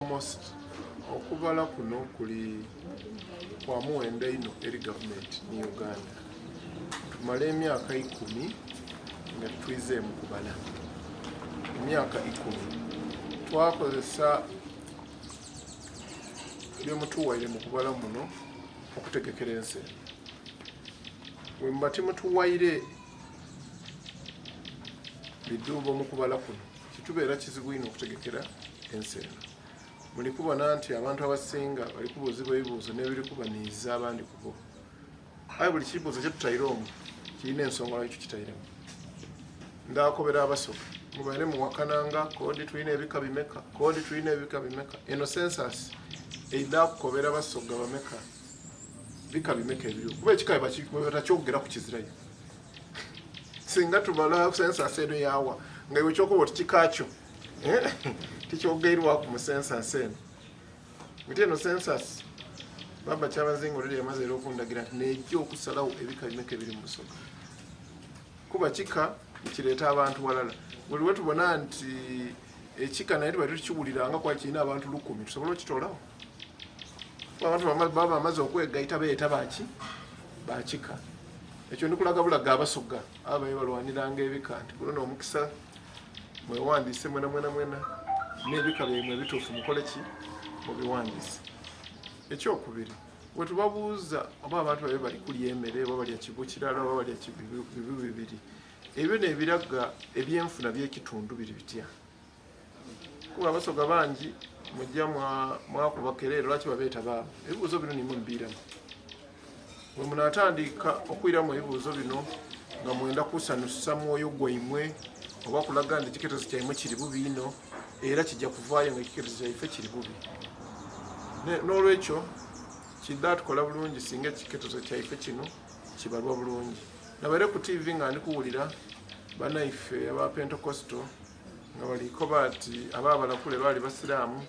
Most okubala kuno kuli kwa muwendo inho eri gavumenti ni Uganda. Tumala emyaka ikumi nga titwizeemu kubala. Emyaka ikumi. Twakozesa byemutuwaire mu kubala muno okutegekera ensi eno. Bwemuba timutuwaire bidhuubo mu kubala kuno, kitubeera kizibu inho okutegekera ensi eno. Muli kubona nti abantu abasinga bali kubuuzibwa ebibuuzo n'ebiri kubaniiza abandi ku bo. Aye buli kibuuzo kye tutaire omwo kirina ensonga lwaki tukitairemu. Ndakobera Abasoga, mubaire muwakananga kodi tulina ebika bimeka, kodi tulina ebika bimeka. Eno census eidha kukobera Basoga bameka, bika bimeka ebiriwo. Kuba ekika bwebatakyogeraku kizirayo. Singa tumala census eno yawa nga iwe kyokoba oti kika kyo eh, tikyogeirwaku mu census eno. Nti eno census baba Kyabazinga olwo yamaze era okundagira nti nejja okusalawo ebika bimeka ebiri mu Busoga. Kuba kika kireeta abantu walala. Buli wetubona nti ekika naye tuba tukiwuliranga kuba kirina abantu lukumi tusobola okitoolawo. Abantu baba bamaze okwegaita beeta baki bakika. Ekyo ndikulaga bulaga Abasoga abaye balwaniranga ebika nti guno n'omukisa mwewandiise mwena mwena mwena n'ebika byaimwe ebituufu mukole ki mubiwandiise. Ekyokubiri wetubabuuza oba abantu babe bali kulya emere oba balya kibu kirala oba balya bibu bibiri, ebyo nebiraga ebyenfuna by'ekitundu biri bitya. Kuba Abasoga bangi mujja mwakuba kerere lwaki babeeta baabo. Ebibuuzo bino nimwe mubiiramu. Bwe munaatandika okwiramu ebibuuzo bino nga mwenda kusanusa mwoyo gwaimwe oba kulaga nti ekiketezo kyaimwe kiri bubi inho, era kija kuvaayo nga ekiketezo kyaife kiri bubi. N'olwekyo kidha tukola bulungi singa ekiketezo kyaife kino kibalwa bulungi. Nabaire ku tiivi nga ndi kuwulira banaife aba Pentecostal nga bali koba ati aba abalakule baali basiraamu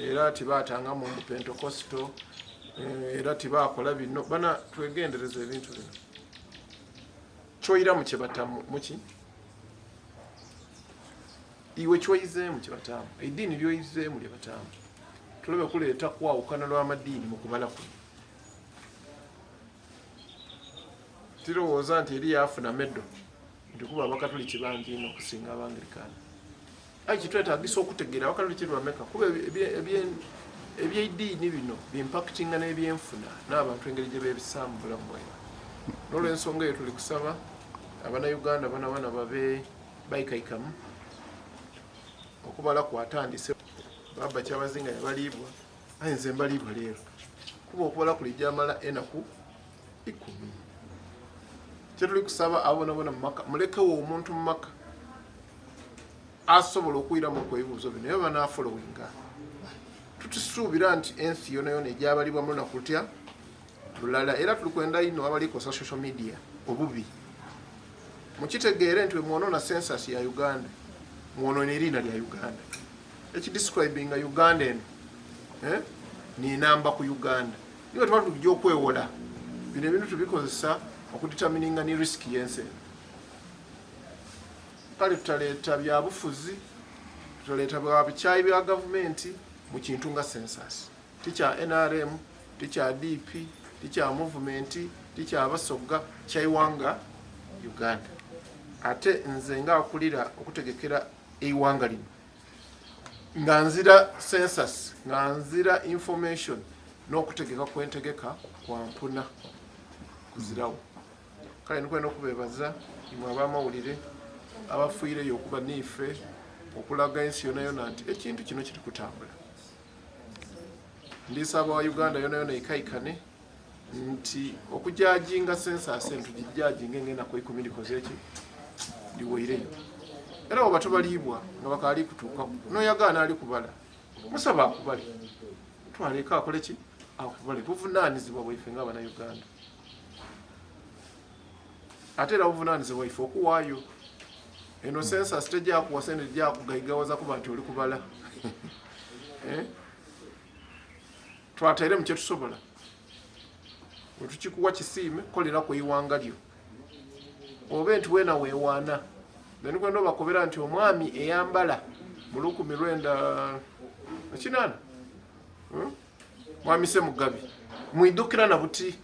era tibaatangamu mbu Pentecostal era tibaakola bino. Bana twegendereza ebintu bino. Kyoiramu kye batamu muki? Iwe kyoizeemu kye bataamu, eidiini lyoizeemu lye bataamu. Tulobe kuleeta kwawukana lw'amadiini mu kubala kuno. Tirowooza nti eriyo afuna medo nti kuba Abakatuliki bangi inho okusinga Abangirikaani. Aye kitwetaagisa okutegeera Abakatuliki bameka kuba eby'eidiini bino bimpakitinga n'ebyenfuna n'abantu engeri gye beebisaamu mu bulamu bwaibwe. N'olw'ensonga eyo tuli kusaba Abanauganda bonabona babe baikaikamu okubala kwatandise. Baba Kyabazinga yabaliibwa, aye nze mbaliibwa leero kuba okubala kulijja mala enaku ikumi. Kyetuli kusaba abo bonabona mu maka, mulekewo omuntu mu maka asobola okwiramu ku ebibuuzo bino era banafolowinga. Tutusuubira nti ensi yonayona ejabalibwa mu lunaku lutya lulala, era tuli kwenda inho abalikosa social media obubi mukitegeere nti bwemwonona census ya Uganda mwonona eriina lya Uganda. Ekidescribinga Uganda eno eh, ni namba ku Uganda. Niwe tuba tujja okwewola bino ebintu tubikozesa okudetermininga ni risk y'ensi eno. Kale tutaleeta byabufuzi, tutaleeta bwa bikyayi bya gavumenti mu kintu nga census. Ti kya NRM, ti kya DP, ti kya movement, ti kya Basoga, kya iwanga Uganda. Ate nze nga akulira okutegekera eiwanga lino nga nzira census, nga nzira information n'okutegeka kwentegeka kwa mpuna kuzirawo. Kale nikwenda okubebaza imwe ab'amawulire abafiireyo okuba n'ife okulaga ensi yonayona nti ekintu kino kiri kutambula. Ndisaba wa Uganda yonayona ikaikane nti okujajinga census eno tugijajinge ng'enaku eikumi likoze eki liweireyo. Era oba tobaliibwa nga bakaali kutuukaku n'oyagaana ali kubala musaba akubale twaleka akole ki akubale. Buvunaanyizibwa bwaife nga Abanauganda, ate era buvunaanyizibwa bwaife okuwaayo eno census. Tejakuwa sente, tejakugaigawaza kuba nti oli kubala eh? Twateere mu kyetusobola, wetukikuwa kisiime, kolera ku iwanga lyo obe nti weena weewaana. Nenikwenda obakobera nti omwami eyambala mu 1980 Hmm? Mwami Semugabi mwidukira na buti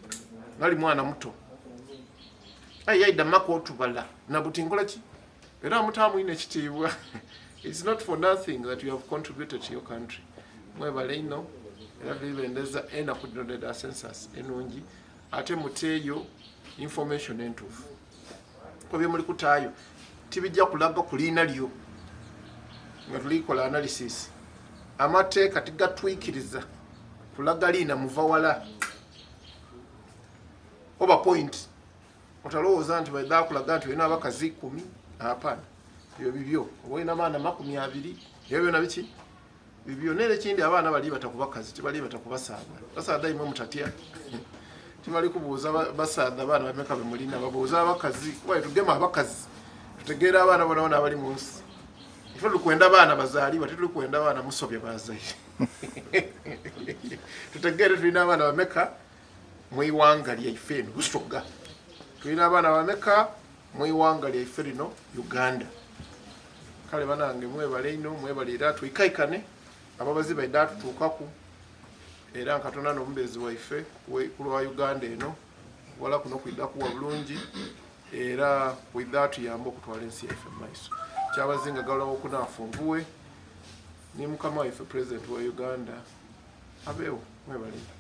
nali mwana muto aye yaida maka otubala na buti nkola ki era mutaamu ino ekitiibwa. It's not for nothing that you have contributed to your country. Mwebale ino era bibendeza enaku dhino dheda census enungi ate muteeyo information entuufu ko byemuli kutaayo tibijja kulaga ku liina lyo nga tulikola analysis. Amateeka tigatwikiriza kulaga liina muva wala oba point. Otalowooza nti baidha kulaga nti olina abakazi 10, hapana, ebyo bibyo. Oba olina abaana 20, ebyo byona biki bibyo. Nera ekindi abaana bali bata ku bakazi, tibali bata ku basaadha. Basaadha imwe mutatya, tibali kubuuza basaadha baana bameka bemulina, babuuza abakazi. Kuba tugema abakazi tutegeera abaana bona bona abali mu nsi. Ife tuli kwenda baana bazaalibwa, tituli kwenda baana musobya bazaire. Tutegeere tulina abaana bameka mu iwanga lyaife eno Busoga, tulina abaana bameka mu iwanga lyaife lino Uganda. Kale banange mwebale ino, mwebale era twikaikane ababazi baida atutuukaku era nkatonda n'omubeezi waife ku lwa Uganda eno wala kuno kwidha kuwa bulungi era kwidha atuyamba okutwala ensi yaife mu maiso. Kyabazinga galawo okunafunvuwe ni mukama waife president wa Uganda abeewo. Mwebale ino.